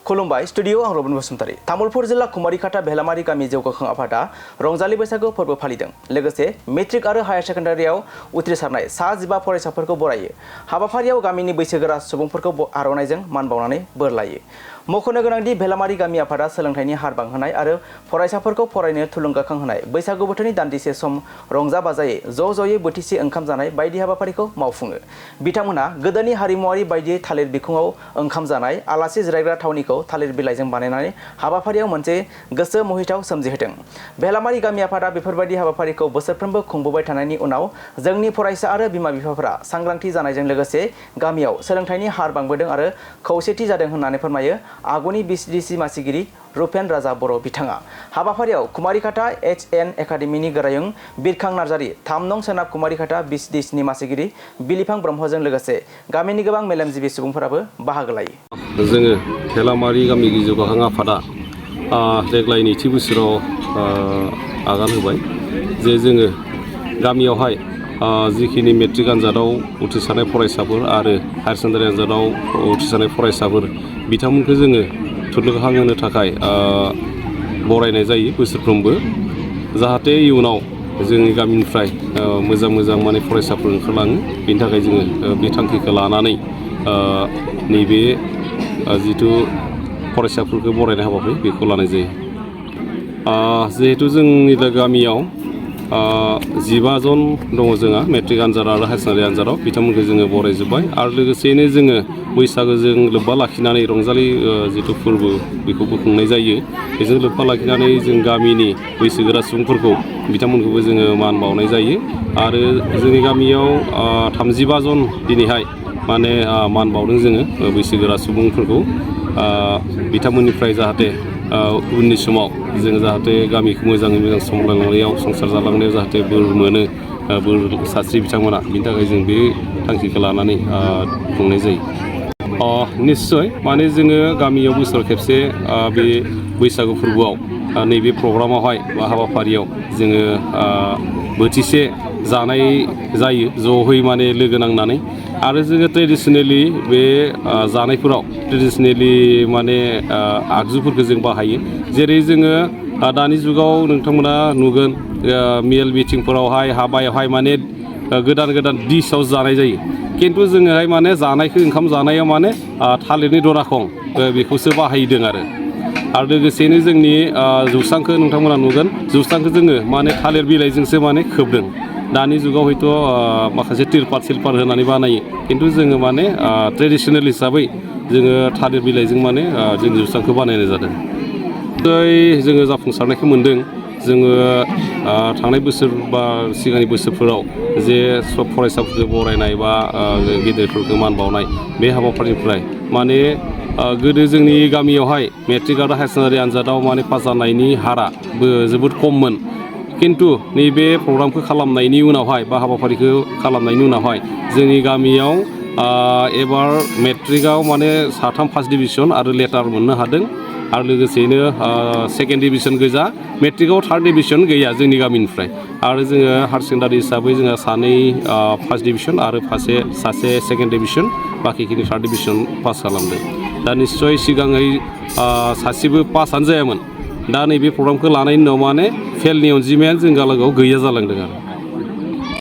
खुलुमबाय स्टुडियो आं रबिन बसुमतारी तामुलपुर जिल्ला कुमारिकाटा भेलामारि गामि जौगाखां आफादा रंजालि बैसागु फोरबो फालिदों लोगोसे मेट्रिक आरो हायार सेकेन्डारियाव उथ्रिसारनाय सा 15 फरायसाफोरखौ बरायो हाबाफारियाव गामिनि बैसोगोरा सुबुंफोरखौ आर'नाइजों मान बावनानै बोर लायो मख'नो गोनांदि भेलामारि गामि आफादा सोलोंथाइनि हार बांहोनाय आरो फरायसाफोरखौ फरायनो थुलुंगाखांहोनाय बैसागु बोथोरनि दान्दिसे सम रंजा बाजायै ज'यै बोथिसे ओंखाम जानाय बायदि हाबाफारिखौ मावफुङो बिथांमोनहा गोदोनि हारिमुवारि बायदियै थालिर बिखुङाव ओंखाम जानाय आलासि जिरायग्रा थावनिखौ थालिर बिलाइजों बानायनानै हाबाफारियाव मोनसे गोसो मोहिथाव सोमजिहोदों भेलामारि गामि आफादा बेफोरबायदि हाबाफारिखौ बोसोरफ्रोमबो खुंबोबाय थानायनि उनाव जोंनि फरायसा आरो बिमा बिफाफोरा सांग्रांथि जानायजों लोगोसे गामियाव सोलोंथाइनि हार बांबोदों आरो खौसेथि जादों होननानै फोरमायो आगुनि बिसिडिसि मासिगिरि रुपेन राजा बर' बिथाङा हाबाफारियाव कुमारिकाटा HN एकाडेमिनि गोरायुं बिरखां नार्जारि 3 नं सोनाब कुमारिकाटा बिसिडिसिनि मासिगिरि बिलिफां ब्रह्मजों लोगोसे गामिनि गोबां मेलेमजिबि सुबुंफोराबो बाहागो लायो। जोङो भेलामारि गामि जौगाखां आफादा देग्लाय नैथि बोसोराव आगान होबाय जे जोङो गामियावहाय जिखिनि मेट्रिक आनजादाव उथ्रिसारनाय फरायसाफोर आरो हायार सेकेन्डारि आनजादाव उथ्रिसारनाय फरायसाफोर बिथांमोनखौ जोङो थुलुंगाखांहोनो थाखाय बरायनाय जायो बोसोरफ्रोमबो जाहाथे इयुनाव जोंनि गामिनिफ्राय मोजां माने फरायसाफोर ओंखारलाङो बेनि थाखाय जोङो बे थांखिखौ लानानै नैबे जिथु फरायसाफोरखौ बरायनाय हाबाफारि बेखौ लानाय जायो जिहेतु जोंनि गामियाव 15 जन दङ जोंहा मेट्रिक आनजाद आरो हायार सेकेन्डारि आनजादाव बिथांमोनखौ जोङो बरायजोब्बाय आरो लोगोसेयैनो जोङो बैसागोजों लोब्बा लाखिनानै रंजालि जिथु फोरबो बेखौबो खुंनाय जायो बेजों लोब्बा लाखिनानै जों गामिनि बैसोगोरा सुबुंफोरखौ बिथांमोनखौबो जोङो मान बावनाय जायो आरो जोंनि गामियाव 35 जन दिनैहाय माने मान बावदों जोङो बैसोगोरा सुबुंफोरखौ बिथांमोननिफ्राय जाहाथे उननि समाव जों जाहाथे गामिखौ मोजाङै मोजां सामलायलांनायाव संसार जालांनायाव जाहाथे बोर मोनो बोर सास्रि बिथांमोना बिनि थाखाय जों बे थांखिखौ लानानै खुंनाय जायो निस्सय माने जोङो गामियाव बोसोराव खेबसे बे बैसागु फोरबोआव नैबे प्रग्रामावहाय बा हाबाफारियाव जोङो बोथिसे जानाय जायो ज'है माने लोगो नांनानै आरो जोङो ट्रेडिसनेलि बे जानायफोराव ट्रेडिसनेलि माने आगजुफोरखौ जों बाहायो जेरै जोङो दानि जुगाव नोंथांमोना नुगोन मेल मिटिंफोरावहाय हाबायावहाय माने गोदान डिशआव जानाय जायो खिन्थु जोङोहाय माने जानायखौ ओंखाम जानायाव माने थालिरनि दनाखं बेखौसो बाहायदों आरो लोगोसेनो जोंनि जौस्रांखौ नोंथांमोना नुगोन जौस्रांखौ जोङो माने थालिर बिलाइजोंसो माने खोबदों दानि जुगाव हयथ' माखासे तिरपाल होनानै बानायो खिन्थु जोङो माने ट्रेडिसनेल हिसाबै जोङो थालिर बिलाइजों माने जों जौस्रांखौ बानायनाय जादों जोङो जाफुंसारनायखौ मोन्दों जोङो थांनाय बोसोर बा सिगांनि बोसोरफोराव जे सब फरायसाफोरखौ बरायनाय बा गेदेरफोरखौ मान बावनाय बे हाबाफारिनिफ्राय माने गोदो जोंनि गामियावहाय मेट्रिक आरो हायार सेकेन्डारि आनजादाव माने पास जानायनि हाराबो जोबोद खममोन खिन्थु नैबे प्रग्रामखौ खालामनायनि उनावहाय बा हाबाफारिखौ खालामनायनि उनावहाय जोंनि गामियाव एबार मेट्रिकआव माने 3 फार्स्ट डिभिजन आरो लेटार मोननो हादों आरो लोगोसेयैनो सेकेन्ड डिभिजन गोजा मेट्रिकआव 3rd डिभिजन गैया जोंनि गामिनिफ्राय आरो जोङो हायार सेकेन्डारि हिसाबै जोङो 2 फार्स्ट डिभिजन आरो सासे सेकेन्ड डिभिजन बाखिखिनि 3rd डिभिजन पास खालामदों दा निस्सय सिगाङै सासेबो पासआनो जायामोन दा नैबे प्रग्रामखौ लानायनि उनाव माने फेलनि अनजिमाया जों गालागाव गैया जालांदों आरो